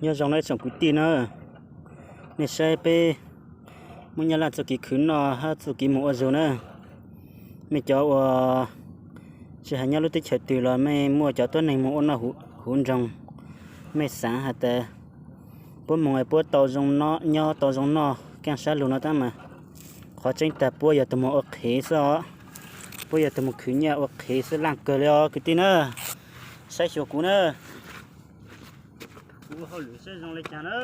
Nyob zoo nawb tsoom kwv tij na, nej saib peb Hmoob Nyab Laj txuj kev khwv noj hab txuj kev mus ua zug na. Mej cov uas tsis has nyob lub teb chaws twg los mej muaj cov tuab neeg mus ua noj huv nroog, mej xaav has tas puab moog es puab tau zoo nyob tau zoo noj kaaj sab lug no tab mas qhov tseeb tag puab yog tug moog ua qhev xwb os. Puab yog tug moog khwv nyaj ua qhev xwb, laaj kawg le os kwv tij na. Saib xyuas kuv na, kuv hauj lwm saib zoo le caag na.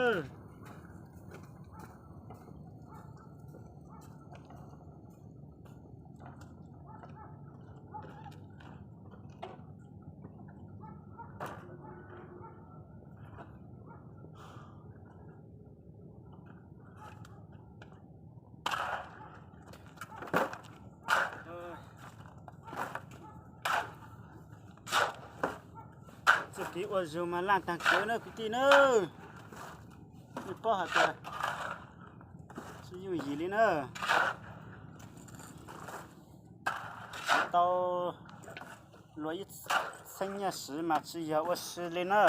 Txuj kev ua zug mas laaj taag kawg na kwv tij na. Mej paub has tas tsi yooj yim le na. Tau luag ib txheeb nyaj siv mas tsi yog ua si le na.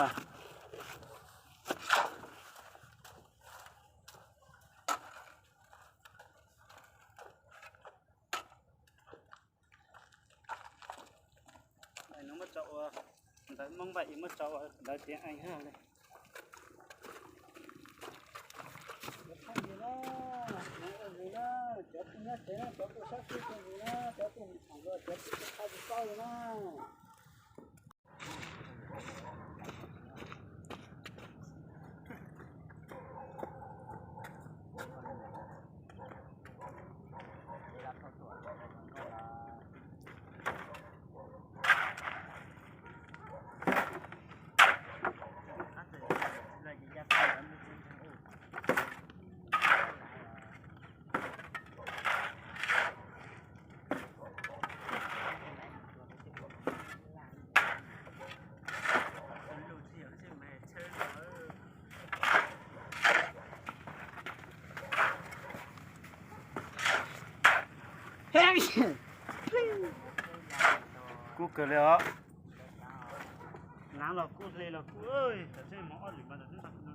Ntawv Moob Vaj muab tso ua ntawv Tiav Ees le. Cov phooj ywg na, cov phooj ywg na, cov phooj ywg na, cov phooj ywg na, cov phooj ywg na, cov phooj ywg na. Kub kawg le os. Naav los kub, hle los kub, tam sim no ob lwm mas tam sim no.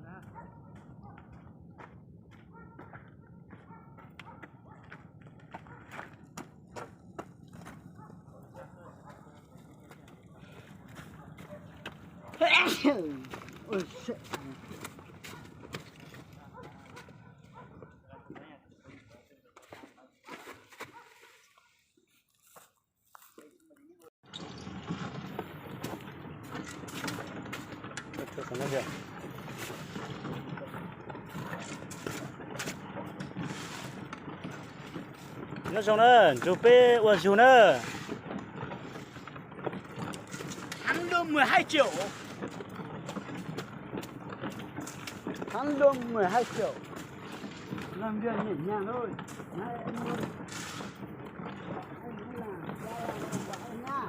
Nyob zoo na, nrug peb ua zug na. Tháng lương mười hai triệu. Tháng lương mười hai triệu. Làm việc nhẹ nhàng thôi. Đấy, anh luôn. Anh muốn làm, ra làm cho anh nha.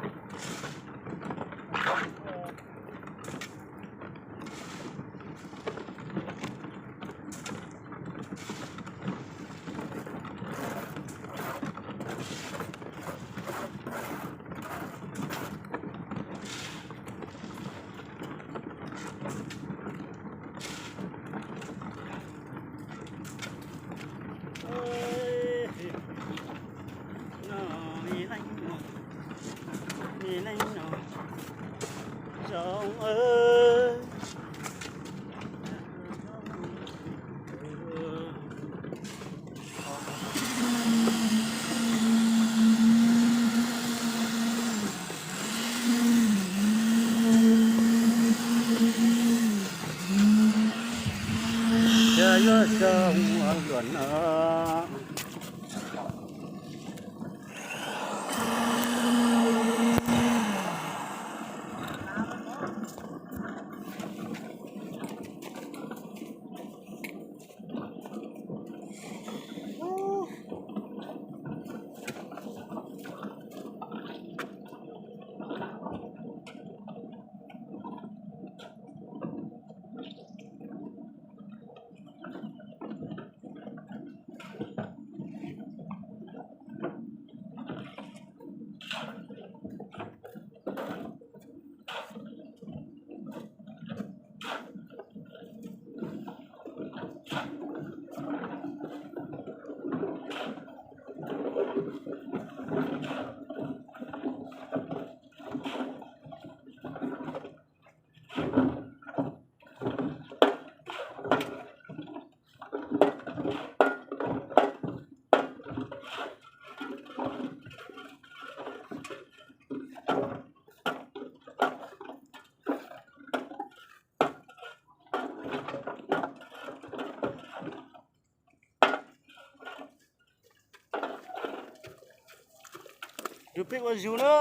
Yog zoo luag no. Yuav peb ua zug na.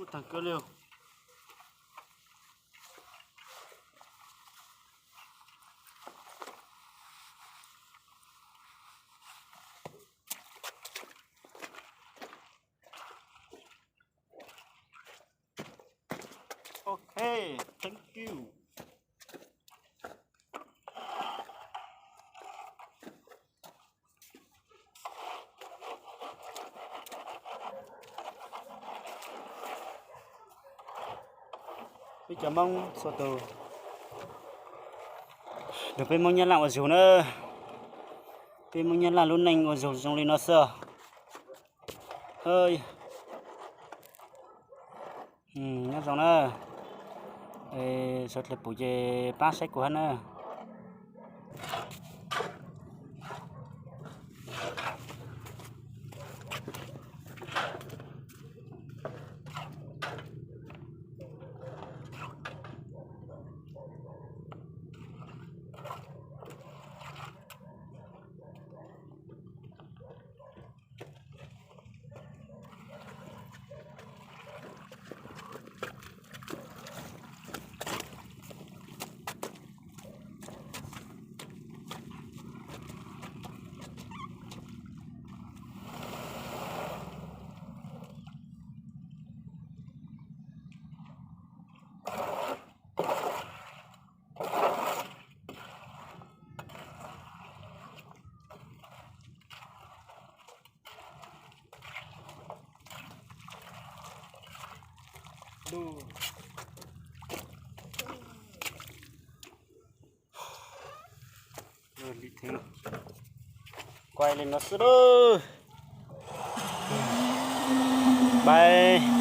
Kuj tag kawg li. Ok, thank you. Peb cov Hmoob txhua tus, nrog peb Hmoob Nyab Laj ua zug na. Peb Hmoob Nyab Laj lub neej ua zug zoo li no xwb. Nyob zoo na, suav dlawg pum ces pab saib kuv hab na. Kuaj li no xwb lauj. Bye.